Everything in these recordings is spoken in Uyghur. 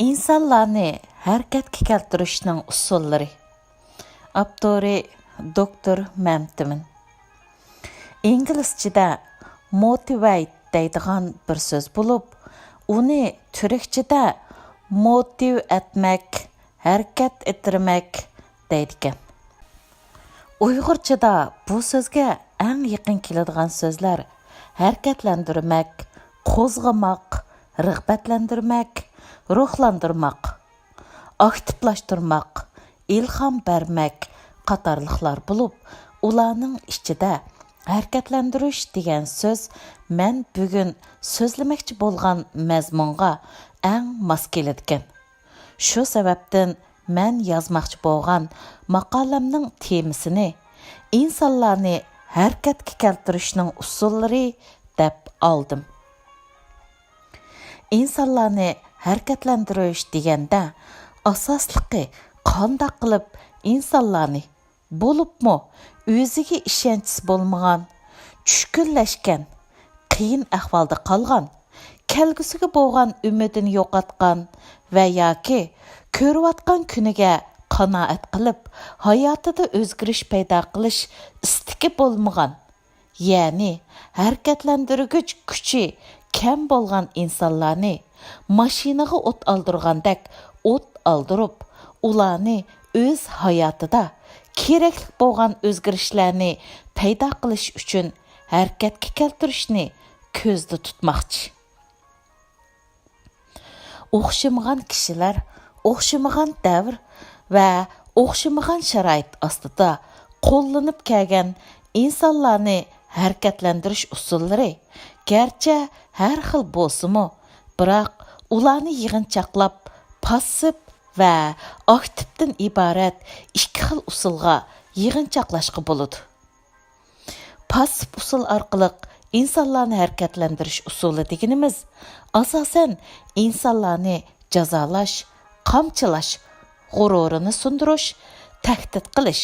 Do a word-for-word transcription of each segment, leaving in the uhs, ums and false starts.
ئىنسانلارنى ھەرىكەتكە كەلتۈرۈشنىڭ ئۇسۇللىرى. ئاپتورى: دوكتور مەمتىمىن. ئىنگلىزچىدە موتىۋەيت دەيدىغان بىر سۆز بولۇپ، ئۇنى تۈركچىدە موتىۋ ئەتمەك، ھەرىكەت ئېتىرمەك دەيدىكەن. ئۇيغۇرچىدا بۇ سۆزگە ئەڭ يېقىن كېلىدىغان سۆزلەر ھەرىكەتلەندۈرمەك، قوزغىماق، رىغبەتلەندۈرمەك، روھلاندۇرماق، ئاكتىپلاشتۇرماق، ئىلھام بەرمەك قاتارلىقلار بولۇپ، ئۇلارنىڭ ئىچىدە ھەرىكەتلەندۈرۈش دېگەن سۆز مەن بۈگۈن سۆزلىمەكچى بولغان مەزمۇنغا ئەڭ ماس كېلىدىكەن. شۇ سەۋەبتىن مەن يازماقچى بولغان ماقالەمنىڭ تېمىسىنى «ئىنسانلارنى ھەرىكەتكە كەلتۈرۈشنىڭ ئۇسۇللىرى» دەپ ئالدىم. ئىنسانلارنى ھەرىكەتلەندۈرۈش دېگەندە، ئاساسلىقى قانداق قىلىپ ئىنسانلارنى، بولۇپمۇ ئۆزىگە ئىشەنچىسى بولمىغان، چۈشكۈنلەشكەن، قىيىن ئەھۋالدا قالغان، كەلگۈسىگە بولغان ئۈمىدىنى يوقاتقان ۋە ياكى كۆرۈۋاتقان كۈنىگە قانائەت قىلىپ، ھاياتىدا ئۆزگىرىش پەيدا قىلىش ئىستىكى بولمىغان، يەنى ھەرىكەتلەندۈرگۈچ كۈچى كەم بولغان ئىنسانلارنى ماشىنىغا ئوت ئالدۇرغاندەك ئوت ئالدۇرۇپ، ئۇلارنى ئۆز ھاياتىدا كېرەكلىك بولغان ئۆزگىرىشلەرنى پەيدا قىلىش ئۈچۈن ھەرىكەتكە كەلتۈرۈشنى كۆزدە تۇتماقچى. ئوخشىمىغان كىشىلەر، ئوخشىمىغان دەۋر ۋە ئوخشىمىغان شارائىت ئاستىدا قوللىنىپ كەلگەن ئىنسانلارنى ھەرىكەتلەندۈرۈش ئۇسۇللىرى گەرچە ھەر خىل بولسىمۇ، بىراق ئۇلارنى يىغىنچاقلاپ پاسسىپ ۋە ئاكتىپتىن ئىبارەت ئىككى خىل ئۇسۇلغا يىغىنچاقلاشقا بولىدۇ. پاسسىپ ئۇسۇل ئارقىلىق ئىنسانلارنى ھەرىكەتلەندۈرۈش ئۇسۇلى دېگىنىمىز، ئاساسەن، ئىنسانلارنى جازالاش، قامچىلاش، غۇرۇرىنى سۇندۇرۇش، تەھدىت قىلىش،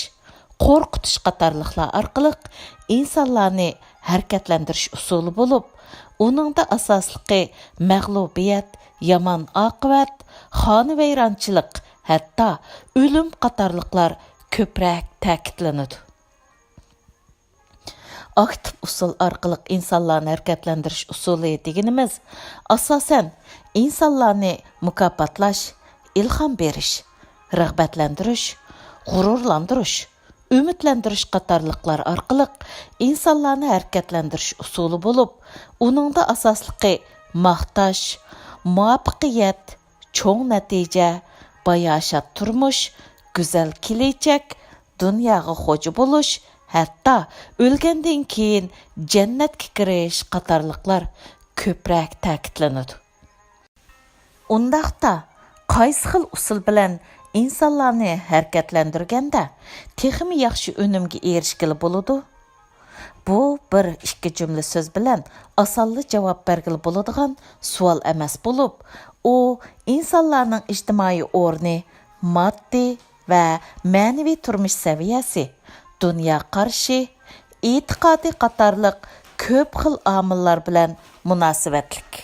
قورقۇتۇش قاتارلىقلار ئارقىلىق ئىنسانلارنى ھەرىكەتلەندۈرۈش ئۇسۇلى بولۇپ، ئۇنىڭدا ئاساسلىقى مەغلۇبىيەت، يامان ئاقىۋەت، خانىۋەيرانچىلىق، ھەتتا ئۆلۈم قاتارلىقلار كۆپرەك تەكىتلىنىدۇ. ئاكتىپ ئۇسۇل ئارقىلىق ئىنسانلارنى ھەرىكەتلەندۈرۈش ئۇسۇلى دېگىنىمىز، ئاساسەن، ئىنسانلارنى مۇكاپاتلاش، ئىلھام بېرىش، رىغبەتلەندۈرۈش، غۇرۇرلاندۇرۇش، ئۈمىدلەندۈرۈش قاتارلىقلار ئارقىلىق ئىنسانلارنى ھەرىكەتلەندۈرۈش ئۇسۇلى بولۇپ، ئۇنىڭدا ئاساسلىقى ماختاش، مۇۋەپپەقىيەت، چوڭ نەتىجە، باياشات تۇرمۇش، گۈزەل كېلىچەك، دۇنياغا خوجا بولۇش، ھەتتا ئۆلگەندىن كېيىن جەننەتكە كىرىش قاتارلىقلار كۆپرەك تەكىتلىنىدۇ. ئۇنداقتا، قايسى خىل ئۇسۇل بىلەن ئىنسانلارنى ھەرىكەتلەندۈرگەندە تېخىمۇ ياخشى ئۈنۈمگە ئېرىشكىلى بولىدۇ؟ بۇ بىر ئىككى جۈملە سۆز بىلەن ئاسانلا جاۋاب بەرگىلى بولىدىغان سوئال ئەمەس بولۇپ، ئۇ ئىنسانلارنىڭ ئىجتىمائىي ئورنى، ماددىي ۋە مەنىۋى تۇرمۇش سەۋىيەسى، دۇنيا قارىشى، ئېتىقادى قاتارلىق كۆپ خىل ئامىللار بىلەن مۇناسىۋەتلىك.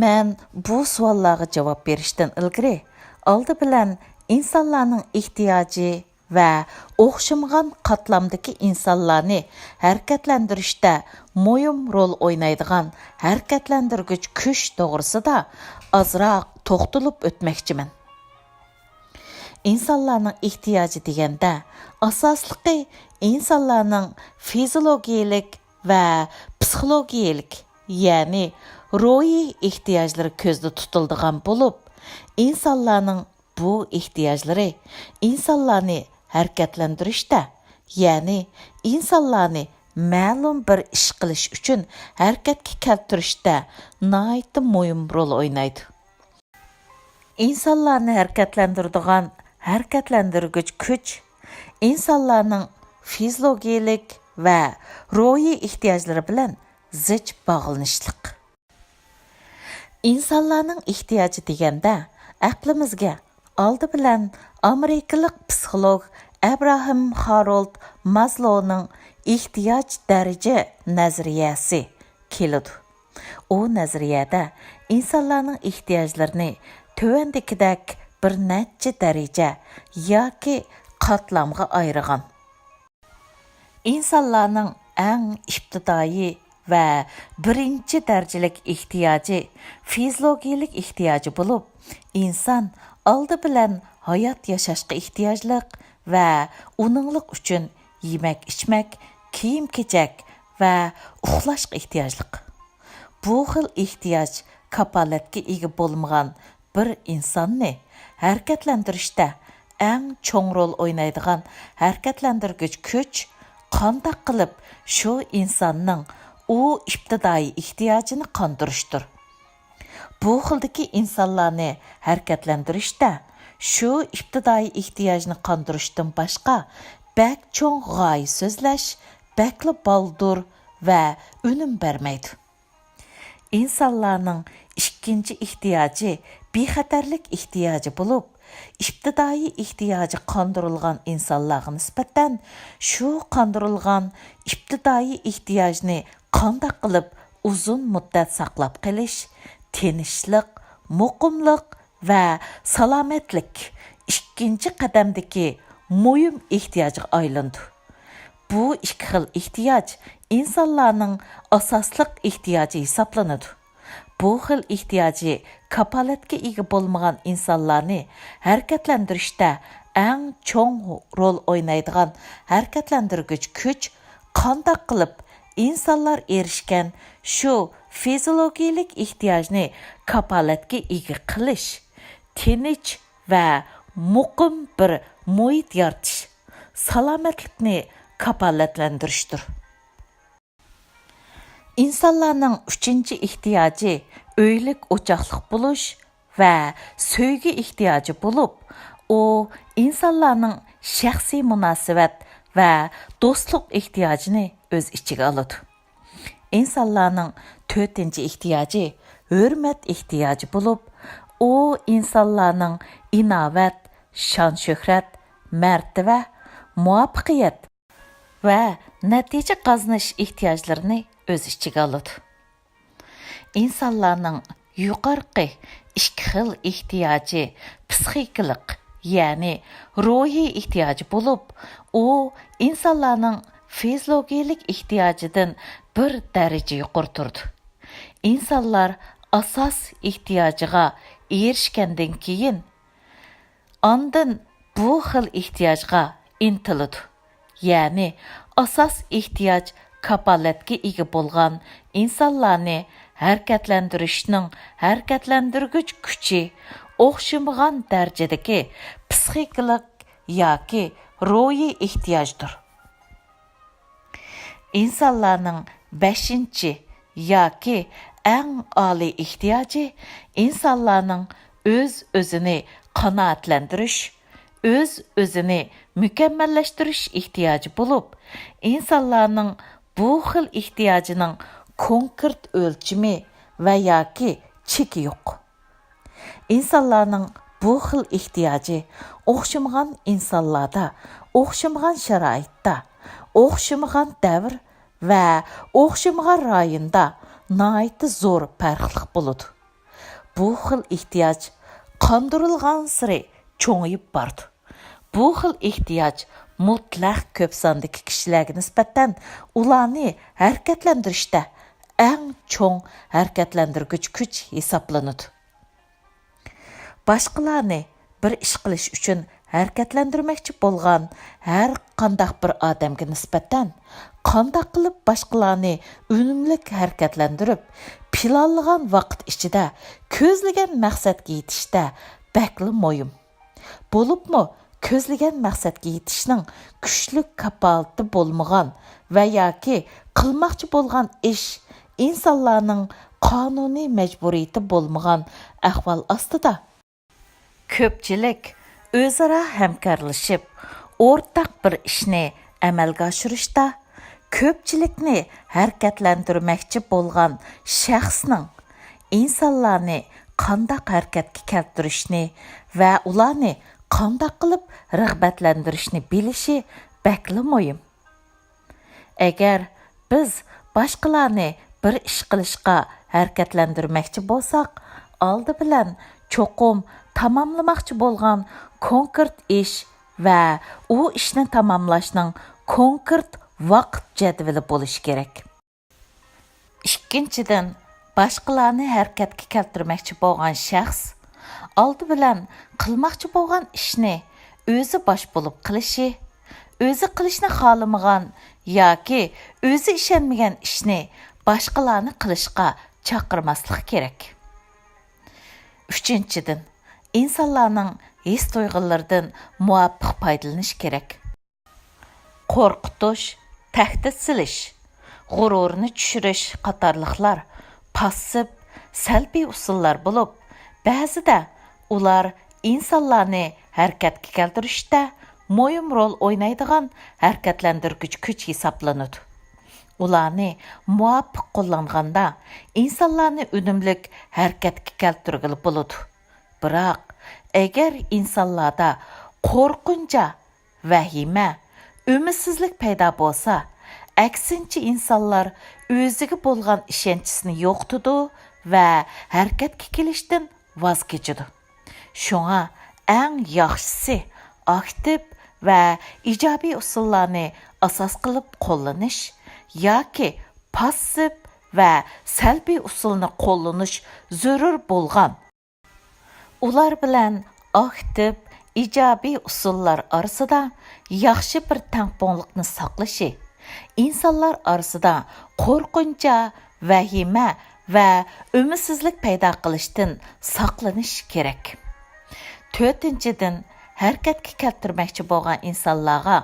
مەن بۇ سوئاللارغا جاۋاب بېرىشتىن ئىلگىرى، ئالدى بىلەن ئىنسانلارنىڭ ئېھتىياجى ۋە ئوخشىمىغان قاتلامدىكى ئىنسانلارنى ھەرىكەتلەندۈرۈشتە مۇھىم رول ئوينايدىغان ھەرىكەتلەندۈرگۈچ كۈچ توغرىسىدا ئازراق توختىلىپ ئۆتمەكچىمەن. ئىنسانلارنىڭ ئېھتىياجى دېگەندە، ئاساسلىقى ئىنسانلارنىڭ فىزىولوگىيەلىك ۋە پسىخولوگىيەلىك، يەنى روھىي ئېھتىياجلىرى كۆزدە تۇتۇلىدىغان بولۇپ، ئىنسانلارنىڭ بۇ ئېھتىياجلىرى ئىنسانلارنى ھەرىكەتلەندۈرۈشتە، يەنى ئىنسانلارنى مەلۇم بىر ئىش قىلىش ئۈچۈن ھەرىكەتكە كەلتۈرۈشتە ناھايىتى مۇھىم رول ئوينايدۇ. ئىنسانلارنى ھەرىكەتلەندۈرىدىغان ھەرىكەتلەندۈرگۈچ كۈچ ئىنسانلارنىڭ فىزىولوگىيەلىك ۋە روھىي ئېھتىياجلىرى بىلەن زىچ باغلىنىشلىق. ئىنسانلارنىڭ ئېھتىياجى دېگەندە، ئەقلىمىزگە ئالدى بىلەن ئامېرىكىلىق پسىخولوگ ئەبراھام خارولد مازلونىڭ ئېھتىياج دەرىجە نەزەرىيەسى كېلىدۇ. ئۇ نەزەرىيەدە ئىنسانلارنىڭ ئېھتىياجلىرىنى تۆۋەندىكىدەك بىر نەچچە دەرىجە ياكى قاتلامغا ئايرىغان. ئىنسانلارنىڭ ئەڭ ئىپتىدائىي ۋە بىرىنچى دەرىجىلىك ئېھتىياجى فىزىولوگىيەلىك ئېھتىياجى بولۇپ، ئىنسان ئالدى بىلەن ھايات ياشاشقا ئېھتىياجلىق ۋە ئۇنىڭلىق ئۈچۈن يېمەك-ئىچمەك، كىيىم-كېچەك ۋە ئۇخلاشقا ئېھتىياجلىق. بۇ خىل ئېھتىياج كاپالەتكە ئىگە بولمىغان بىر ئىنساننى ھەرىكەتلەندۈرۈشتە ئەڭ چوڭ رول ئوينايدىغان ھەرىكەتلەندۈرگۈچ كۈچ قانداق قىلىپ شۇ ئىنساننىڭ ئۇ ئىپتىدائىي ئېھتىياجىنى قاندۇرۇشتۇر. بۇ خىلدىكى ئىنسانلارنى ھەرىكەتلەندۈرۈشتە شۇ ئىپتىدائىي ئېھتىياجنى قاندۇرۇشتىن باشقا بەك چوڭ غايە سۆزلەش بەكلا بالدۇر ۋە ئۈنۈم بەرمەيدۇ. ئىنسانلارنىڭ ئىككىنچى ئېھتىياجى بىخەتەرلىك ئېھتىياجى بولۇپ، ئىپتىدائىي ئېھتىياجى قاندۇرۇلغان ئىنسانلارغا نىسبەتەن شۇ قاندۇرۇلغان ئىپتىدائىي ئېھتىياجنى قانداق قىلىپ ئۇزۇن مۇددەت ساقلاپ قېلىش، تىنچلىق، مۇقىملىق ۋە سالامەتلىك ئىككىنچى قەدەمدىكى مۇھىم ئېھتىياجغا ئايلىنىدۇ. بۇ ئىككى خىل ئېھتىياج ئىنسانلارنىڭ ئاساسلىق ئېھتىياجى ھېسابلىنىدۇ. بۇ خىل ئېھتىياجى كاپالەتكە ئىگە بولمىغان ئىنسانلارنى ھەرىكەتلەندۈرۈشتە ئەڭ چوڭ رول ئوينايدىغان ھەرىكەتلەندۈرگۈچ كۈچ قانداق قىلىپ ئىنسانلار ئېرىشكەن شۇ فىزىولوگىيەلىك ئېھتىياجنى كاپالەتكە ئىگە قىلىش، تىنچ ۋە مۇقىم بىر مۇھىت يارىتىش، سالامەتلىكنى كاپالەتلەندۈرۈشتۇر. ئىنسانلارنىڭ ئۈچىنچى ئېھتىياجى ئۆيلۈك ئوچاقلىق بولۇش ۋە سۆيگۈ ئېھتىياجى بولۇپ، ئۇ ئىنسانلارنىڭ شەخسىي مۇناسىۋەت ۋە دوستلۇق ئېھتىياجىنى ئۆز ئىچىگە ئالىدۇ. ئىنسانلارنىڭ تۆتىنچى ئېھتىياجى ھۆرمەت ئېھتىياجى بولۇپ، ئۇ ئىنسانلارنىڭ ئىناۋەت، شان-شۆھرەت، مەرتىۋە، مۇۋەپپەقىيەت ۋە نەتىجە قازىنىش ئېھتىياجلىرىنى ئۆز ئىچىگە ئالىدۇ. ئىنسانلارنىڭ يۇقىرىقى ئىككى خىل ئېھتىياجى پسىخىكىلىق، يەنى روھىي ئېھتىياجى بولۇپ، ئۇ ئىنسانلارنىڭ فىزىولوگىيەلىك ئېھتىياجىدىن بىر دەرىجە يۇقىرى تۇرىدۇ. ئىنسانلار ئاساس ئېھتىياجىغا ئېرىشكەندىن كېيىن، ئاندىن بۇ خىل ئېھتىياجغا ئىنتىلىدۇ. يەنى ئاساس ئېھتىياج كاپالەتكە ئىگە بولغان ئىنسانلارنى ھەرىكەتلەندۈرۈشنىڭ ھەرىكەتلەندۈرگۈچ كۈچى ئوخشىمىغان دەرىجىدىكى پسىخىكىلىق ياكى روھىي ئېھتىياجدۇر. ئىنسانلارنىڭ بەشىنچى ياكى ئەڭ ئالىي ئېھتىياجى ئىنسانلارنىڭ ئۆز-ئۆزىنى قانائەتلەندۈرۈش، ئۆز-ئۆزىنى مۇكەممەللەشتۈرۈش ئېھتىياجى بولۇپ، ئىنسانلارنىڭ بۇ خىل ئېھتىياجىنىڭ كونكرېت ئۆلچىمى ۋە ياكى چېكى يوق. ئىنسانلارنىڭ بۇ خىل ئېھتىياجى ئوخشىمىغان ئىنسانلاردا، ئوخشىمىغان شارائىتتا، ئوخشىمىغان دەۋر ۋە ئوخشىمىغان رايوندا ناھايىتى زور پەرقلىق بولىدۇ. بۇ خىل ئېھتىياج قاندۇرۇلغانسېرى چوڭىيىپ بارىدۇ. بۇ خىل ئېھتىياج مۇتلەق كۆپ ساندىكى كىشىلەرگە نىسبەتەن ئۇلارنى ھەرىكەتلەندۈرۈشتە ئەڭ چوڭ ھەرىكەتلەندۈرگۈچ كۈچ ھېسابلىنىدۇ. باشقىلارنى بىر ئىش قىلىش ئۈچۈن ھەرىكەتلەندۈرمەكچى بولغان ھەر قانداق بىر ئادەمگە نىسبەتەن، قانداق قىلىپ باشقىلارنى ئۈنۈملۈك ھەرىكەتلەندۈرۈپ، پىلانلىغان ۋاقىت ئىچىدە كۆزلىگەن مەقسەتكە يېتىشتە بەكلا مۇھىم. بولۇپمۇ كۆزلىگەن مەقسەتكە يېتىشنىڭ كۈچلۈك كاپالىتى بولمىغان ۋە ياكى قىلماقچى بولغان ئىش ئىنسانلارنىڭ قانۇنىي مەجبۇرىيىتى بولمىغان ئەھۋال ئاستىدا، كۆپچىلىك ئۆزئارا ھەمكارلىشىپ، ئورتاق بىر ئىشنى ئەمەلگە ئاشۇرۇشتا، كۆپچىلىكنى ھەرىكەتلەندۈرمەكچى بولغان شەخسنىڭ ئىنسانلارنى قانداق ھەرىكەتكە كەلتۈرۈشنى ۋە ئۇلارنى قانداق قىلىپ رىغبەتلەندۈرۈشنى بىلىشى بەكلا مۇھىم. ئەگەر بىز باشقىلارنى بىر ئىش قىلىشقا ھەرىكەتلەندۈرمەكچى بولساق، ئالدى بىلەن چوقۇم تاماملىماقچى بولغان كونكرېت ئىش ۋە ئۇ ئىشنى تاماملاشنىڭ كونكرېت ۋاقىت جەدۋىلى بولۇشى كېرەك. ئىككىنچىدىن، باشقىلارنى ھەرىكەتكە كەلتۈرمەكچى بولغان شەخس ئالدى بىلەن قىلماقچى بولغان ئىشنى ئۆزى باش بولۇپ قىلىشى، ئۆزى قىلىشنى خالىمىغان ياكى ئۆزى ئىشەنمىگەن ئىشنى باشقىلارنى قىلىشقا چاقىرماسلىقى كېرەك. ئۈچىنچىدىن، ئىنسانلارنىڭ ھېس-تۇيغۇلىرىدىن مۇۋاپىق پايدىلىنىش كېرەك. قورقۇتۇش، تەھدىت سېلىش، غۇرۇرنى چۈشۈرۈش قاتارلىقلار پاسسىپ، سەلبىي ئۇسۇللار بولۇپ، بەزىدە ئۇلار ئىنسانلارنى ھەرىكەتكە كەلتۈرۈشتە مۇھىم رول ئوينايدىغان ھەرىكەتلەندۈرگۈچ كۈچ ھېسابلىنىدۇ. ئۇلارنى مۇۋاپىق قوللانغاندا، ئىنسانلارنى ئۈنۈملۈك ھەرىكەتكە كەلتۈرگىلى بولىدۇ. بىراق، ئەگەر ئىنسانلاردا قورقۇنچ، ۋەھىمە، ئۈمىدسىزلىك پەيدا بولسا، ئەكسىنچە ئىنسانلار ئۆزىگە بولغان ئىشەنچىسىنى يوقىتىدۇ ۋە ھەرىكەتكە كېلىشتىن ۋاز كېچىدۇ. شۇڭا ئەڭ ياخشىسى ئاكتىپ ۋە ئىجابىي ئۇسۇللارنى ئاساس قىلىپ قوللىنىش ياكى پاسسىپ ۋە سەلبىي ئۇسۇلنى قوللىنىش زۆرۈر بولغان. ئۇلار بىلەن ئاكتىپ، ئىجابىي ئۇسۇللار ئارىسىدا ياخشى بىر تەڭپۇڭلۇقنى ساقلىشى، ئىنسانلار ئارىسىدا قورقۇنچ، ۋەھىمە ۋە ئۈمىدسىزلىك پەيدا قىلىشتىن ساقلىنىش كېرەك. تۆتىنچىدىن، ھەرىكەتكە كەلتۈرمەكچى بولغان ئىنسانلارغا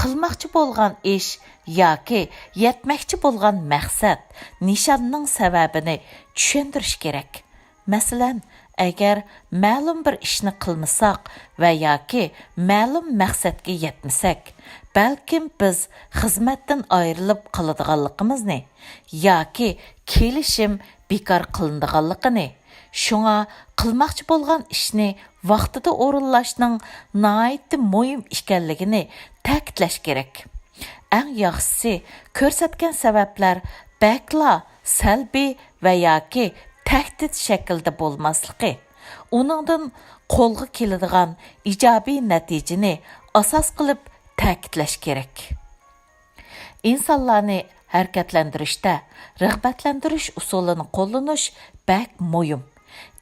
قىلماقچى بولغان ئىش ياكى يەتمەكچى بولغان مەقسەت، نىشاننىڭ سەۋەبىنى چۈشەندۈرۈش كېرەك. مەسىلەن، ئەگەر مەلۇم بىر ئىشنى قىلمىساق ۋە ياكى مەلۇم مەقسەتكە يەتمىسەك، بەلكىم بىز خىزمەتتىن ئايرىلىپ قالىدىغانلىقىمىزنى ياكى كېلىشىم بىكار قىلىنىدىغانلىقىنى، شۇڭا قىلماقچى بولغان ئىشنى ۋاقتىدا ئورۇنلاشنىڭ ناھايىتى مۇھىم ئىكەنلىكىنى تەكىتلەش كېرەك. ئەڭ ياخشىسى، كۆرسەتكەن سەۋەبلەر بەكلا سەلبىي ۋە ياكى تەھدىت شەكلىدە بولماسلىقى، ئۇنىڭدىن قولغا كېلىدىغان ئىجابىي نەتىجىنى ئاساس قىلىپ تەكىتلەش كېرەك. ئىنسانلارنى ھەرىكەتلەندۈرۈشتە رىغبەتلەندۈرۈش ئۇسۇلىنى قوللىنىش بەك مۇھىم.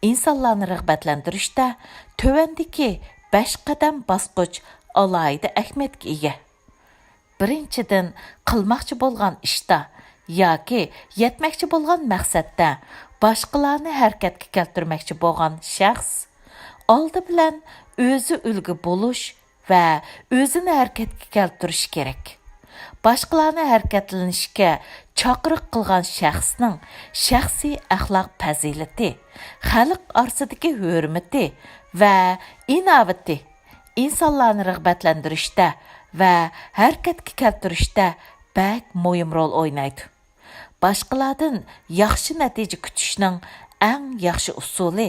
ئىنسانلارنى رىغبەتلەندۈرۈشتە تۆۋەندىكى بەش قەدەم باسقۇچ ئالاھىدە ئەھمىيەتكە ئىگە. بىرىنچىدىن، قىلماقچى بولغان ئىشتا ياكى يەتمەكچى بولغان مەقسەتتە باشقىلارنى ھەرىكەتكە كەلتۈرمەكچى بولغان شەخس ئالدى بىلەن ئۆزى ئۈلگە بولۇش ۋە ئۆزىنى ھەرىكەتكە كەلتۈرۈشى كېرەك. باشقىلارنى ھەرىكەتلىنىشكە چاقىرىق قىلغان شەخسنىڭ شەخسىي ئەخلاق پەزىلىتى، خەلق ئارىسىدىكى ھۆرمىتى ۋە ئىناۋىتى ئىنسانلارنى رىغبەتلەندۈرۈشتە ۋە ھەرىكەتكە كەلتۈرۈشتە بەك مۇھىم رول ئوينايدۇ. باشقىلاردىن ياخشى نەتىجە كۈتۈشنىڭ ئەڭ ياخشى ئۇسۇلى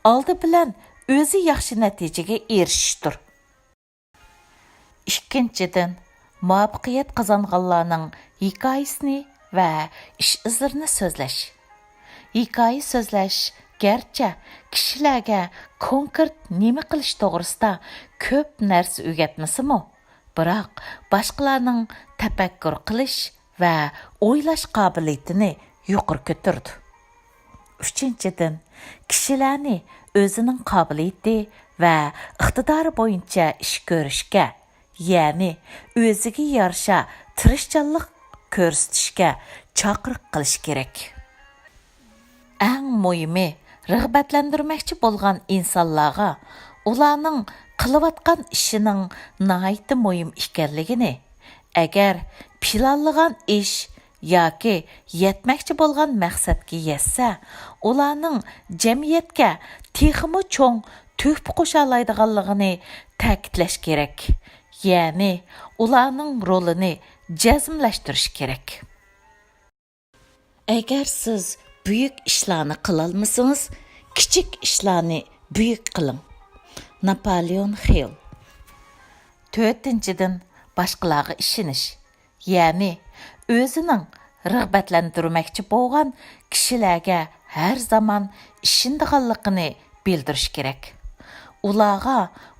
ئالدى بىلەن ئۆزى ياخشى نەتىجىگە ئېرىشىشتۇر. ئىككىنچىدىن، مۇۋەپپەقىيەت قازانغانلارنىڭ ھېكايىسىنى ۋە ئىش ئىزلىرىنى سۆزلەش. ھېكايە سۆزلەش گەرچە كىشىلەرگە كونكرېت نېمە قىلىش توغرىسىدا كۆپ نەرسە ئۆگەتمىسىمۇ، بىراق باشقىلارنىڭ تەپەككۇر قىلىش ۋە ئويلاش قابىلىيىتىنى يۇقىرى كۆتۈرىدۇ. ئۈچىنچىدىن، كىشىلەرنى ئۆزىنىڭ قابىلىيىتى ۋە ئىقتىدارى بويىچە ئىش كۆرۈشكە، يەنى ئۆزىگە يارىشا تىرىشچانلىق كۆرسىتىشكە چاقىرىق قىلىش كېرەك. ئەڭ مۇھىمى، رىغبەتلەندۈرمەكچى بولغان ئىنسانلارغا ئۇلارنىڭ قىلىۋاتقان ئىشىنىڭ ناھايىتى مۇھىم ئىكەنلىكىنى، ئەگەر پىلانلىغان ئىش ياكى يەتمەكچى بولغان مەقسەتكە يەتسە، ئۇلارنىڭ جەمئىيەتكە تېخىمۇ چوڭ تۆھپە قوشالايدىغانلىقىنى تەكىتلەش كېرەك، يەنى ئۇلارنىڭ رولىنى جەزملەشتۈرۈش كېرەك. ئەگەر سىز بۈيۈك ئىشلارنى قىلالمىسىڭىز، كىچىك ئىشلارنى بۈيۈك قىلىڭ. ناپالېئون خىل. تۆتىنچىدىن، باشقىلارغا ئىشىنىش، يەنى ئۆزىنىڭ رىغبەتلەندۈرمەكچى بولغان كىشىلەرگە ھەر زامان ئىشىنىدىغانلىقىنى بىلدۈرۈش كېرەك. ئۇلارغا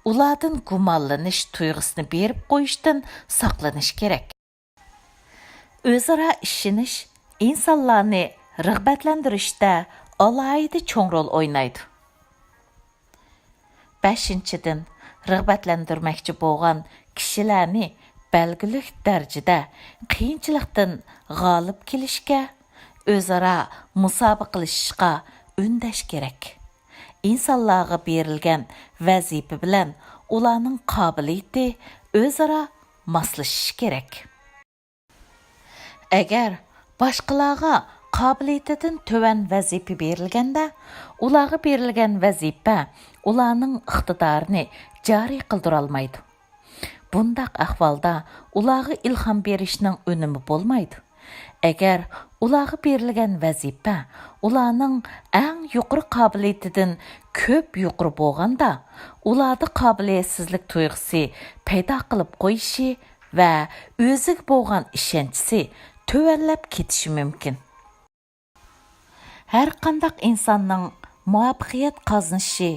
ئۇلاردىن گۇمانلىنىش تۇيغۇسىنى بېرىپ قويۇشتىن ساقلىنىش كېرەك. ئۆزئارا ئىشىنىش ئىنسانلارنى رىغبەتلەندۈرۈشتە ئالاھىدە چوڭ رول ئوينايدۇ. بەشىنچىدىن، رىغبەتلەندۈرمەكچى بولغان كىشىلەرنى بەلگىلىك دەرىجىدە قىيىنچىلىقتىن غالىب كېلىشكە، ئۆزئارا مۇسابىقىلىشىشقا ئۈندەش كېرەك. ئىنسانلارغا بېرىلگەن ۋەزىپە بىلەن ئۇلارنىڭ قابىلىيىتى ئۆزئارا ماسلىشىشى كېرەك. ئەگەر باشقىلارغا قابىلىيىتىدىن تۆۋەن ۋەزىپە بېرىلگەندە، ئۇلارغا بېرىلگەن ۋەزىپە ئۇلارنىڭ ئىقتىدارىنى جارى قىلدۇرالمايدۇ. بۇنداق ئەھۋالدا ئۇلارغا ئىلھام بېرىشنىڭ ئۈنۈمى بولمايدۇ. ئەگەر ئۇلارغا بېرىلگەن ۋەزىپە ئۇلارنىڭ ئەڭ يۇقىرى قابىلىيىتىدىن كۆپ يۇقىرى بولغاندا، ئۇلاردا قابىلىيەتسىزلىك تۇيغۇسى پەيدا قىلىپ قويۇشى ۋە ئۆزىگە بولغان ئىشەنچىسى تۆۋەنلەپ كېتىشى مۇمكىن. ھەرقانداق ئىنساننىڭ مۇۋەپپەقىيەت قازىنىشى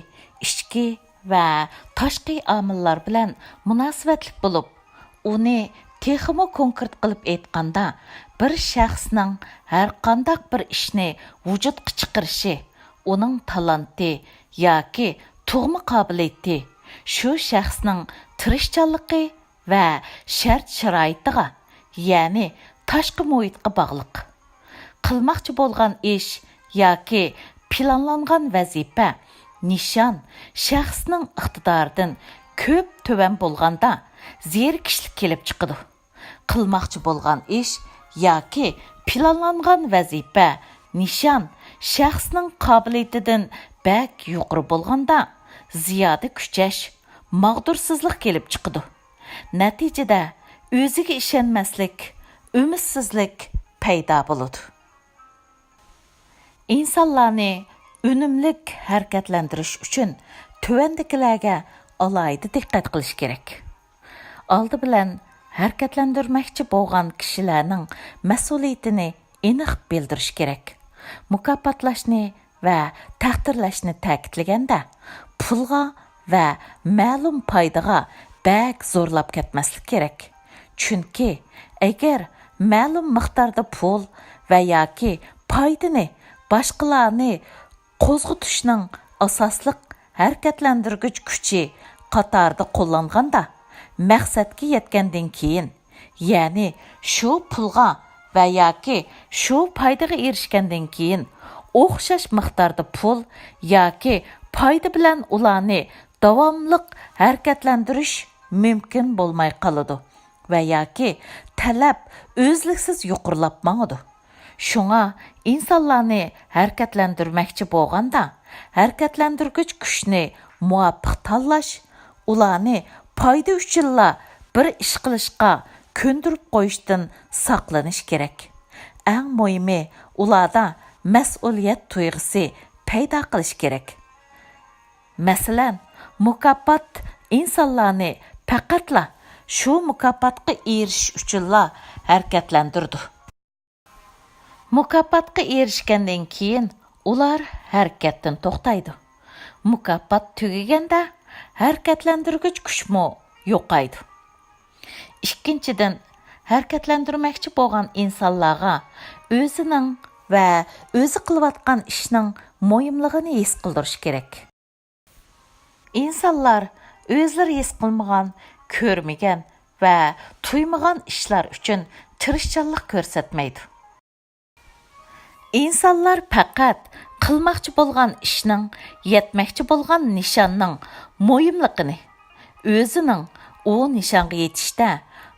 ئىچكى ۋە تاشقى ئامىللار بىلەن مۇناسىۋەتلىك بولۇپ، ئۇنى تېخىمۇ كونكرېت قىلىپ ئېيتقاندا، بىر شەخسنىڭ ھەرقانداق بىر ئىشنى ۋۇجۇدقا چىقىرىشى، ئۇنىڭ تالانتى ياكى تۇغما قابىلىيىتى، شۇ شەخسنىڭ تىرىشچانلىقى ۋە شەرت-شارائىتىغا، يەنى تاشقى مۇھىتقا باغلىق. قىلماقچى بولغان ئىش ياكى پىلانلانغان ۋەزىپە، نىشان شەخسنىڭ ئىقتىدارىدىن كۆپ تۆۋەن بولغاندا، زېرىكىشلىك كېلىپ چىقىدۇ. قىلماقچى بولغان ئىش ياكى پىلانلانغان ۋەزىپە، نىشان شەخسنىڭ قابىلىيىتىدىن بەك يۇقىرى بولغاندا، زىيادە كۈچەش، ماغدۇرسىزلىق كېلىپ چىقىدۇ. نەتىجىدە ئۆزىگە ئىشەنمەسلىك، ئۈمىدسىزلىك پەيدا بولىدۇ. ئىنسانلارنى ئۈنۈملۈك ھەرىكەتلەندۈرۈش ئۈچۈن تۆۋەندىكىلەرگە ئالاھىدە دىققەت قىلىش كېرەك. ئالدى بىلەن، ھەرىكەتلەندۈرمەكچى بولغان كىشىلەرنىڭ مەسئۇلىيىتىنى ئېنىق بىلدۈرۈش كېرەك. مۇكاپاتلاشنى ۋە تەقدىرلەشنى تەكىتلىگەندە، پۇلغا ۋە مەلۇم پايدىغا بەك زورلاپ كەتمەسلىك كېرەك. چۈنكى ئەگەر مەلۇم مىقداردا پۇل ۋە ياكى پايدىنى باشقىلارنى قوزغىتىشنىڭ ئاساسلىق ھەرىكەتلەندۈرگۈچ كۈچى قاتارىدا قوللانغاندا، مەقسەتكە يەتكەندىن كېيىن، يەنى شۇ پۇلغا ۋە ياكى شۇ پايدىغا ئېرىشكەندىن كېيىن، ئوخشاش مىقداردا پۇل ياكى پايدا بىلەن ئۇلارنى داۋاملىق ھەرىكەتلەندۈرۈش مۇمكىن بولماي قالىدۇ ۋە ياكى تەلەپ ئۈزلۈكسىز يۇقىرىلاپ ماڭىدۇ. شۇڭا ئىنسانلارنى ھەرىكەتلەندۈرمەكچى بولغاندا، ھەرىكەتلەندۈرگۈچ كۈچنى مۇۋاپىق تاللاش، ئۇلارنى پايدا ئۈچۈنلا بىر ئىش قىلىشقا كۆندۈرۈپ قويۇشتىن ساقلىنىش كېرەك. ئەڭ مۇھىمى، ئۇلاردا مەسئۇلىيەت تۇيغۇسى پەيدا قىلىش كېرەك. مەسىلەن، مۇكاپات ئىنسانلارنى پەقەتلا شۇ مۇكاپاتقا ئېرىشىش ئۈچۈنلا ھەرىكەتلەندۈرىدۇ. مۇكاپاتقا ئېرىشكەندىن كېيىن ئۇلار ھەرىكەتتىن توختايدۇ. مۇكاپات تۈگىگەندە ھەرىكەتلەندۈرگۈچ كۈچمۇ يوقايدۇ. ئىككىنچىدىن، ھەرىكەتلەندۈرمەكچى بولغان ئىنسانلارغا ئۆزىنىڭ ۋە ئۆزى قىلىۋاتقان ئىشنىڭ مۇھىملىقىنى ھېس قىلدۇرۇش كېرەك. ئىنسانلار ئۆزلىرى ھېس قىلمىغان، كۆرمىگەن ۋە تۇيمىغان ئىشلار ئۈچۈن تىرىشچانلىق كۆرسەتمەيدۇ. ئىنسانلار پەقەت قىلماقچى بولغان ئىشنىڭ، يەتمەكچى بولغان نىشاننىڭ مۇھىملىقىنى، ئۆزىنىڭ ئۇ نىشانغا يېتىشتە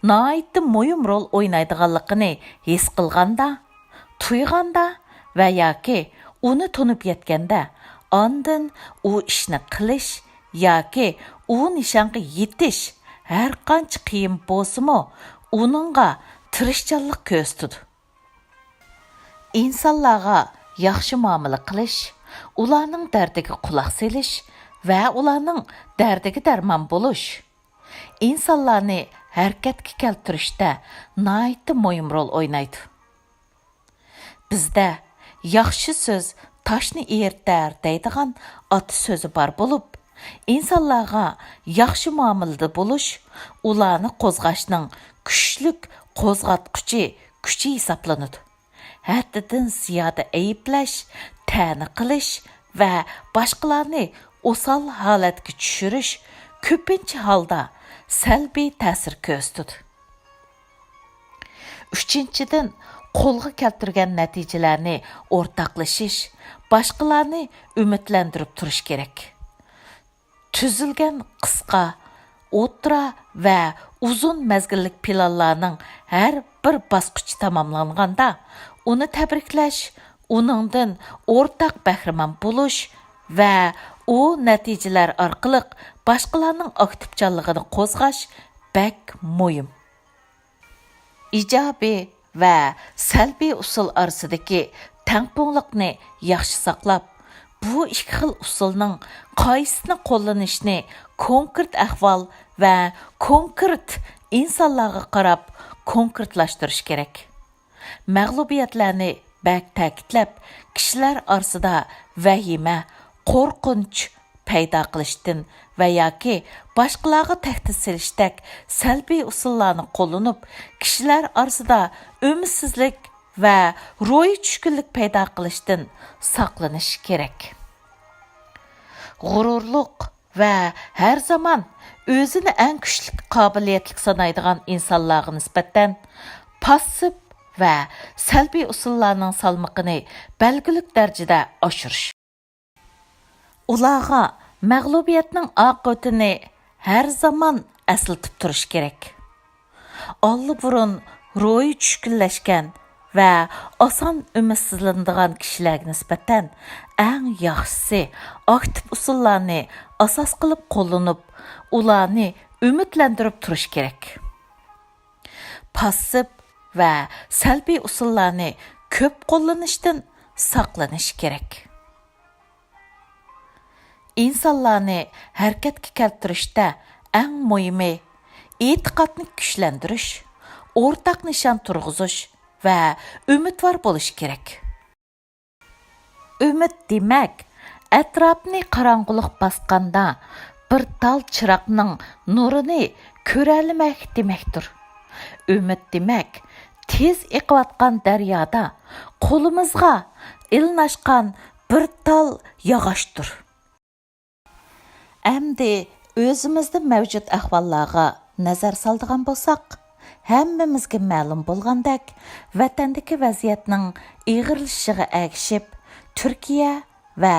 ناھايىتى مۇھىم رول ئوينايدىغانلىقىنى ھېس قىلغاندا، تۇيغاندا ۋە ياكى ئۇنى تونۇپ يەتكەندە، ئاندىن ئۇ ئىشنى قىلىش ياكى ئۇ نىشانغا يېتىش ھەرقانچە قىيىن بولسىمۇ، ئۇنىڭغا تىرىشچانلىق كۆرسىتىدۇ. ئىنسانلارغا ياخشى مۇئامىلە قىلىش، ئۇلارنىڭ دەردىگە قۇلاق سېلىش ۋە ئۇلارنىڭ دەردىگە دەرمان بولۇش، ئىنسانلارنى ھەرىكەتكە كەلتۈرۈشتە ناھايىتى مۇھىم رول ئوينايدۇ. بىزدە «ياخشى سۆز تاشنى ئېرىتەر» دەيدىغان ئاتا سۆزى بار بولۇپ، ئىنسانلارغا ياخشى مۇئامىلىدە بولۇش ئۇلارنى قوزغاشنىڭ كۈچلۈك قوزغاتقۇچى كۈچى ھېسابلىنىدۇ. ھەددىدىن زىيادە ئەيىبلەش، تەنە قىلىش ۋە باشقىلارنى ئوسال ھالەتكە چۈشۈرۈش كۆپىنچە ھالدا سەلبىي تەسىر كۆرسىتىدۇ. ئۈچىنچىدىن، قولغا كەلتۈرگەن نەتىجىلەرنى ئورتاقلىشىش، باشقىلارنى ئۈمىدلەندۈرۈپ تۇرۇش كېرەك. تۈزۈلگەن قىسقا، ئوتتۇرا ۋە ئۇزۇن مەزگىللىك پىلانلارنىڭ ھەر بىر باسقۇچى تاماملانغاندا، ئۇنى تەبرىكلەش، ئۇنىڭدىن ئورتاق بەھرىمەن بولۇش ۋە ئۇ نەتىجىلەر ئارقىلىق باشقىلارنىڭ ئاكتىپچانلىقىنى قوزغاش بەك مۇھىم. ئىجابىي ۋە سەلبىي ئۇسۇل ئارىسىدىكى تەڭپۇڭلۇقنى ياخشى ساقلاپ، بۇ ئىككى خىل ئۇسۇلنىڭ قايسىسىنى قوللىنىشنى كونكرېت ئەھۋال ۋە كونكرېت ئىنسانلارغا قاراپ كونكرېتلاشتۇرۇش كېرەك. مەغلۇبىيەتلەرنى بەك تەكىتلەپ، كىشىلەر ئارىسىدا ۋەھىمە، قورقۇنچ پەيدا قىلىشتىن ۋە ياكى باشقىلارغا تەھدىت سېلىشتەك سەلبىي ئۇسۇللارنى قوللىنىپ، كىشىلەر ئارىسىدا ئۈمىدسىزلىك ۋە روھىي چۈشكۈنلۈك پەيدا قىلىشتىن ساقلىنىش كېرەك. غۇرۇرلۇق ۋە ھەر زامان ئۆزىنى ئەڭ كۈچلۈك، قابىلىيەتلىك سانايدىغان ئىنسانلارغا نىسبەتەن پاسسىپ ۋە سەلبىي ئۇسۇللارنىڭ سالمىقىنى بەلگىلىك دەرىجىدە ئاشۇرۇش. ئۇلارغا مەغلۇبىيەتنىڭ ئاقىۋىتىنى ھەر زامان ئەسلىتىپ تۇرۇش كېرەك. ئاللىبۇرۇن روھى چۈشكۈنلەشكەن ۋە ئاسان ئۈمىدسىزلىنىدىغان كىشىلەرگە نىسبەتەن ئەڭ ياخشىسى ئاكتىپ ئۇسۇللارنى ئاساس قىلىپ قوللىنىپ، ئۇلارنى ئۈمىدلەندۈرۈپ تۇرۇش كېرەك. پاسسىپ ۋە سەلبىي ئۇسۇللارنى كۆپ قوللىنىشتىن ساقلىنىش كېرەك. ئىنسانلارنى ھەرىكەتكە كەلتۈرۈشتە ئەڭ مۇھىمى ئېتىقادنى كۈچلەندۈرۈش، ئورتاق نىشان تۇرغۇزۇش ۋە ئۈمىدۋار بولۇش كېرەك. ئۈمىد دېمەك، ئەتراپنى قاراڭغۇلۇق باسقاندا بىر تال چىراغنىڭ نۇرىنى كۆرەلمەك دېمەكتۇر. ئۈمىد دېمەك، تېز ئېقىۋاتقان دەريادا قولىمىزغا ئىلىناشقان بىر تال ياغاچتۇر. ئەمدى ئۆزىمىزدە مەۋجۇت ئەھۋاللارغا نەزەر سالىدىغان بولساق، ھەممىمىزگە مەلۇم بولغاندەك، ۋەتەندىكى ۋەزىيەتنىڭ ئېغىرلىشىشىغا ئەگىشىپ، تۈركىيە ۋە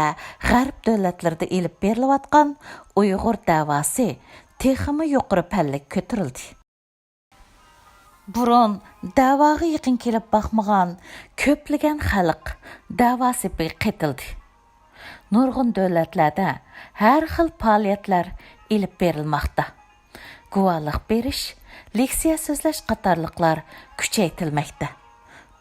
غەرب دۆلەتلىرىدە ئېلىپ بېرىلىۋاتقان ئۇيغۇر دەۋاسى تېخىمۇ يۇقىرى پەللىگە كۆتۈرۈلدى. بۇرۇن دەۋاغا يېقىن كېلىپ باقمىغان كۆپلىگەن خەلق دەۋا سېپىگە قېتىلدى. نۇرغۇن دۆلەتلەردە ھەر خىل پائالىيەتلەر ئېلىپ بېرىلماقتا. گۇۋاھلىق بېرىش، لېكسىيە سۆزلەش قاتارلىقلار كۈچەيتىلمەكتە.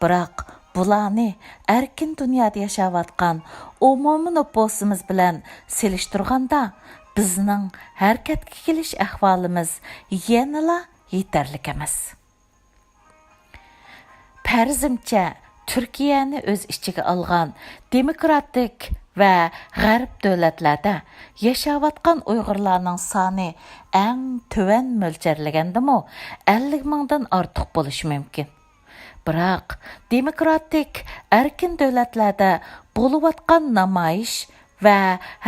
بىراق، بۇلارنى ئەركىن دۇنيادا ياشاۋاتقان ئومۇمىي نوپۇسىمىز بىلەن سېلىشتۇرغاندا، بىزنىڭ ھەرىكەتكە كېلىش ئەھۋالىمىز يەنىلا يېتەرلىك ئەمەس. پەرىزىمچە، تۈركىيەنى ئۆز ئىچىگە ئالغان دېموكراتىك ۋە غەرب دۆلەتلەردە ياشاۋاتقان ئۇيغۇرلارنىڭ سانى ئەڭ تۆۋەن مۆلچەرلىگەندىمۇ ئەللىك مىڭدىن ئارتۇق بولۇشى مۇمكىن. بىراق، دېموكراتىك، ئەركىن دۆلەتلەردە بولۇۋاتقان نامايىش ۋە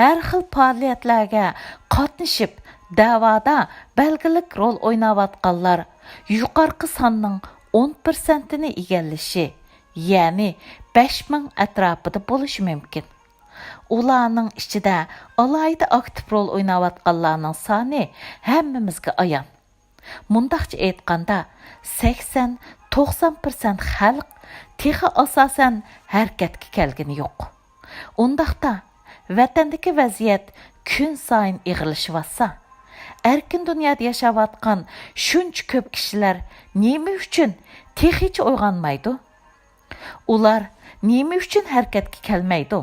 ھەر خىل پائالىيەتلەرگە قاتنىشىپ، دەۋادا بەلگىلىك رول ئويناۋاتقانلار يۇقىرىقى ساننىڭ ئون پىرسەنتىنى ئىگىلىشى، يەنى بەش مىڭ ئەتراپىدا بولۇشى مۇمكىن. ئۇلارنىڭ ئىچىدە ئالاھىدە ئاكتىپ رول ئويناۋاتقانلارنىڭ سانى ھەممىمىزگە ئايان. مۇنداقچە ئېيتقاندا، سەكسەن، توقسان پىرسەنت خەلق تېخى ئاساسەن ھەرىكەتكە كەلگىنى يوق. ئۇنداقتا، ۋەتەندىكى ۋەزىيەت كۈنسايىن ئېغىرلىشىۋاتسا، ئەركىن دۇنيادا ياشاۋاتقان شۇنچە كۆپ كىشىلەر نېمە ئۈچۈن تېخىچە ئويغانمايدۇ؟ ئۇلار نېمە ئۈچۈن ھەرىكەتكە كەلمەيدۇ؟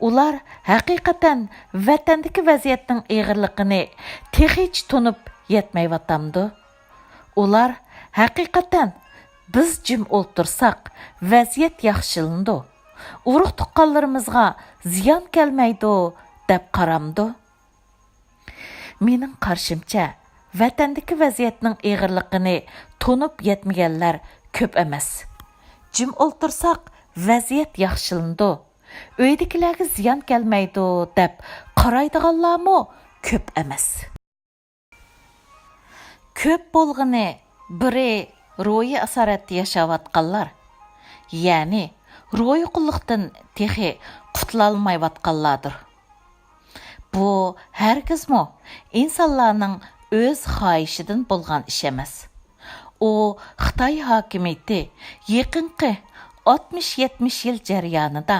ئۇلار ھەقىقەتەن ۋەتەندىكى ۋەزىيەتنىڭ ئېغىرلىقىنى تېخىچە تونۇپ يەتمەيۋاتامدۇ؟ ئۇلار ھەقىقەتەن بىز جىم ئولتۇرساق، ۋەزىيەت ياخشىلىنىدۇ، ئۇرۇق-تۇغقانلىرىمىزغا زىيان كەلمەيدۇ، دەپ قارامدۇ؟ مېنىڭ قارىشىمچە، ۋەتەندىكى ۋەزىيەتنىڭ ئېغىرلىقىنى تونۇپ يەتمىگەنلەر كۆپ ئەمەس. جىم ئولتۇرساق، ۋەزىيەت ياخشىلىنىدۇ، ئۆيدىكىلەرگە زىيان كەلمەيدۇ، دەپ قارايدىغانلارمۇ كۆپ ئەمەس. كۆپ بولغىنى بىرى روھىي ئاسارەتتە ياشاۋاتقانلار، يەنى روھىي قۇللۇقتىن تېخى قۇتۇلالمايۋاتقانلاردۇر. بۇ ھەرگىزمۇ ئىنسانلارنىڭ ئۆز خاھىشىدىن بولغان ئىش ئەمەس. ئۇ خىتاي ھاكىمىيىتى يېقىنقى ئاتمىش يەتمىش يىل جەريانىدا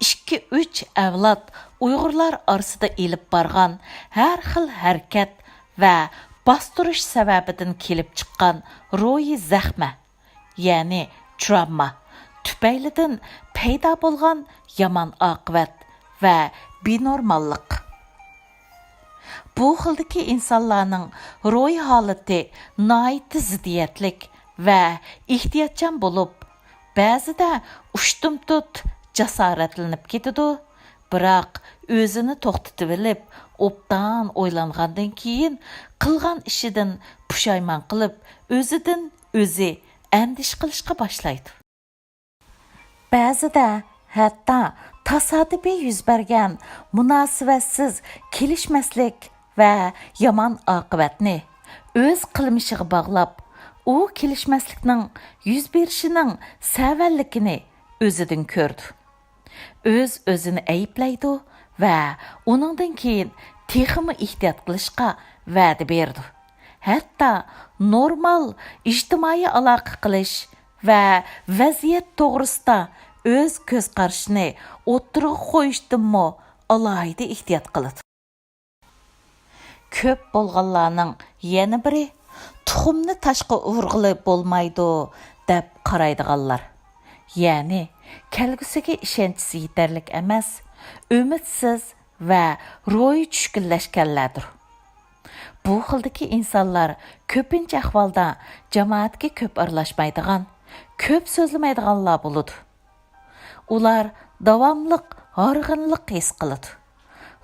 ئىككى-ئۈچ ئەۋلاد ئۇيغۇرلار ئارىسىدا ئېلىپ بارغان ھەر خىل ھەرىكەت ۋە باستۇرۇش سەۋەبىدىن كېلىپ چىققان روھىي زەخمە، يەنى تراۋما تۈپەيلىدىن پەيدا بولغان يامان ئاقىۋەت ۋە بىنورماللىق. بۇ خىلدىكى ئىنسانلارنىڭ روھىي ھالىتى ناھايىتى زىددىيەتلىك ۋە ئېھتىياتچان بولۇپ، بەزىدە ئۇشتۇمتۇت جاسارەتلىنىپ كېتىدۇ، بىراق ئۆزىنى توختىتىۋېلىپ، ئوبدان ئويلانغاندىن كېيىن، قىلغان ئىشىدىن پۇشايمان قىلىپ، ئۆزىدىن ئۆزى ئەندىشە قىلىشقا باشلايدۇ. بەزىدە ھەتتا تاسادىپىي يۈز بەرگەن مۇناسىۋەتسىز كېلىشمەسلىك ۋە يامان ئاقىۋەتنى ئۆز قىلمىشىغا باغلاپ، ئۇ كېلىشمەسلىكنىڭ يۈز بېرىشىنىڭ سەۋەنلىكىنى ئۆزىدىن كۆرىدۇ. ئۆز-ئۆزىنى ئەيىبلەيدۇ ۋە ئۇنىڭدىن كېيىن تېخىمۇ ئېھتىيات قىلىشقا ۋەدە بېرىدۇ. ھەتتا نورمال ئىجتىمائىي ئالاقە قىلىش ۋە ۋەزىيەت توغرىسىدا ئۆز كۆز قارىشىنى ئوتتۇرىغا قويۇشتىنمۇ ئالاھىدە ئېھتىيات قىلىدۇ. كۆپ بولغانلارنىڭ يەنە بىرى، تۇخۇمنى تاشقا ئۇرغىلى بولمايدۇ، دەپ قارايدىغانلار. يەنى، كەلگۈسىگە ئىشەنچىسى يېتەرلىك ئەمەس، ئۈمىدسىز ۋە روھىي چۈشكۈنلەشكەنلەردۇر. بۇ خىلدىكى ئىنسانلار كۆپىنچە ئەھۋالدا جامائەتكە كۆپ ئارىلاشمايدىغان، كۆپ سۆزلىمەيدىغانلار بولىدۇ. ئۇلار داۋاملىق ھارغىنلىق ھېس قىلىدۇ.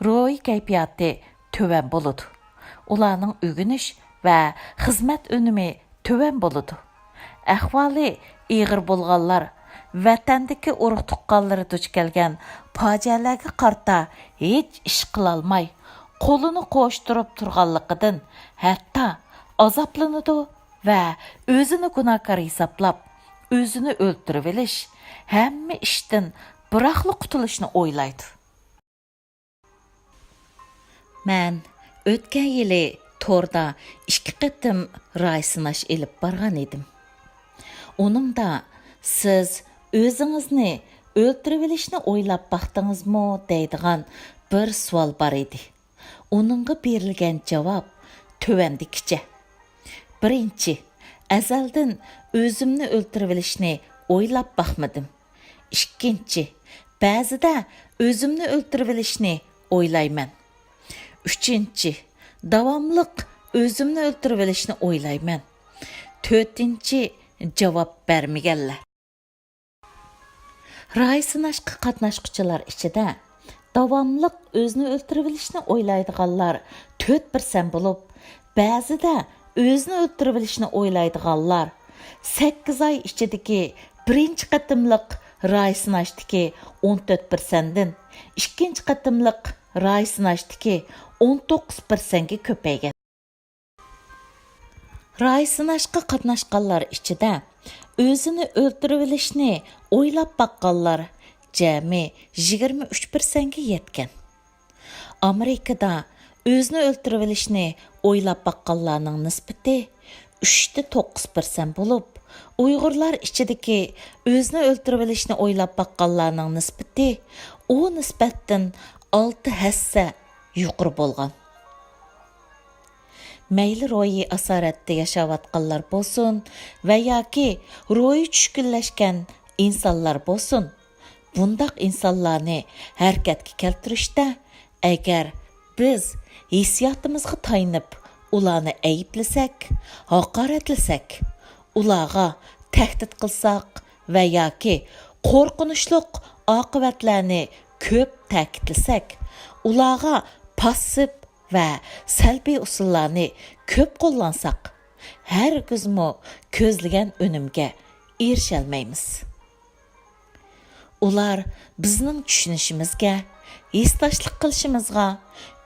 روھىي كەيپىياتى تۆۋەن بولىدۇ. ئۇلارنىڭ ئۆگىنىش ۋە خىزمەت ئۈنۈمى تۆۋەن بولىدۇ. ئەھۋالى ئېغىر بولغانلار ۋەتەندىكى ئۇرۇق-تۇغقانلىرى دۇچ كەلگەن پاجىئەلەرگە قارىتا ھېچ ئىش قىلالماي، قولىنى قوشتۇرۇپ تۇرغانلىقىدىن ھەتتا ئازابلىنىدۇ ۋە ئۆزىنى گۇناھكار ھېسابلاپ، ئۆزىنى ئۆلتۈرۈۋېلىش، ھەممە ئىشتىن بىراقلا قۇتۇلۇشنى ئويلايدۇ. مەن ئۆتكەن يىلى توردا ئىككى قېتىم راي سىناش ئېلىپ بارغان ئىدىم. ئۇنىڭدا «سىز ئۆزىڭىزنى ئۆلتۈرۈۋېلىشنى ئويلاپ باقتىڭىزمۇ؟» دەيدىغان بىر سوئال بار ئىدى. ئۇنىڭغا بېرىلگەن جاۋاب تۆۋەندىكىچە. بىرىنچى، ئەزەلدىن ئۆزۈمنى ئۆلتۈرۈۋېلىشنى ئويلاپ باقمىدىم. ئىككىنچى، بەزىدە ئۆزۈمنى ئۆلتۈرۈۋېلىشنى ئويلايمەن. ئۈچىنچى، داۋاملىق ئۆزۈمنى ئۆلتۈرۈۋېلىشنى ئويلايمەن. تۆتىنچى، جاۋاب بەرمىگەنلەر. راي سىناشقا قاتناشقۇچىلار ئىچىدە داۋاملىق ئۆزىنى ئۆلتۈرۈۋېلىشنى ئويلايدىغانلار تۆت پىرسەنت بولۇپ، بەزىدە ئۆزىنى ئۆلتۈرۈۋېلىشنى ئويلايدىغانلار، سەككىز ئاي ئىچىدىكى بىرىنچى قېتىملىق راي سىناشتىكى ئون تۆت پىرسەنتتىن ئىككىنچى قېتىملىق راي سىناشتىكى ئون توققۇز پىرسەنتكە كۆپەيگەن. راي سىناشقا قاتناشقانلار ئىچىدە ئۆزىنى ئۆلتۈرۈۋېلىشنى ئويلاپ باققانلار جەمئىي يىگىرمە ئۈچ پىرسەنتكە يەتكەن. ئامېرىكىدا ئۆزىنى ئۆلتۈرۈۋېلىشنى ئويلاپ باققانلارنىڭ نىسبىتى ئۈچتە توققۇز پىرسەنت بولۇپ، ئۇيغۇرلار ئىچىدىكى ئۆزىنى ئۆلتۈرۈۋېلىشنى ئويلاپ باققانلارنىڭ نىسبىتى ئۇ نىسبەتتىن ئالتە ھەسسە يۇقىرى بولغان. مەيلى روھىي ئاسارەتتە ياشاۋاتقانلار بولسۇن ۋە ياكى روھىي چۈشكۈنلەشكەن ئىنسانلار بولسۇن، بۇنداق ئىنسانلارنى ھەرىكەتكە كەلتۈرۈشتە، ئەگەر بىز ھېسسىياتىمىزغا تايىنىپ ئۇلارنى ئەيىبلىسەك، ھاقارەتلىسەك، ئۇلارغا تەھدىت قىلساق ۋە ياكى قورقۇنچلۇق ئاقىۋەتلەرنى كۆپ تەكىتلىسەك، ئۇلارغا پاسسىپ ۋە سەلبىي ئۇسۇللارنى كۆپ قوللانساق، ھەرگىزمۇ كۆزلىگەن ئۈنۈمگە ئېرىشەلمەيمىز. ئۇلار بىزنىڭ چۈشىنىشىمىزگە، ھېسداشلىق قىلىشىمىزغا،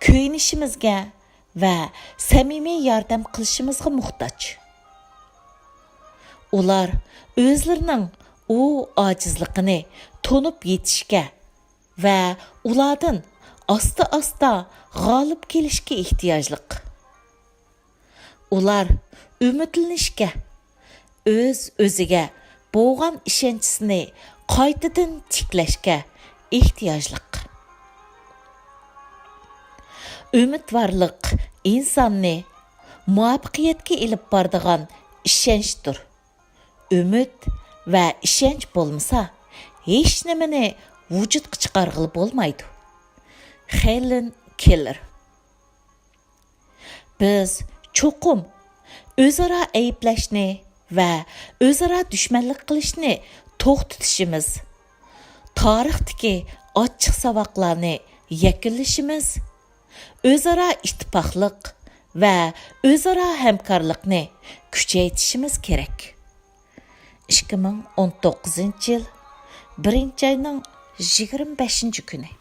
كۆيۈنۈشىمىزگە ۋە سەمىمىي ياردەم قىلىشىمىزغا موھتاج. ئۇلار ئۆزلىرىنىڭ ئۇ ئاجىزلىقىنى تونۇپ يېتىشكە ۋە ئۇلاردىن ئاستا-ئاستا غالىب كېلىشكە ئېھتىياجلىق. ئۇلار ئۈمىدلىنىشكە، ئۆز-ئۆزىگە بولغان ئىشەنچىسىنى قايتىدىن تىكلەشكە ئېھتىياجلىق. ئۈمىدۋارلىق ئىنساننى مۇۋەپپەقىيەتكە ئېلىپ بارىدىغان ئىشەنچتۇر. ئۈمىد ۋە ئىشەنچ بولمىسا، ھېچنېمىنى ۋۇجۇدقا چىقارغىلى بولمايدۇ. خېلېن كېللېر. بىز چوقۇم ئۆزئارا ئەيىبلەشنى ۋە ئۆزئارا دۈشمەنلىك قىلىشنى توختىتىشىمىز، تارىختىكى ئاچچىق ساۋاقلارنى يەكۈنلىشىمىز، ئۆزئارا ئىتتىپاقلىق ۋە ئۆزئارا ھەمكارلىقنى كۈچەيتىشىمىز كېرەك. ئىككى مىڭ ئون توققۇزىنچى يىل بىرىنچى ئاينىڭ يىگىرمە بەشىنچى كۈنى.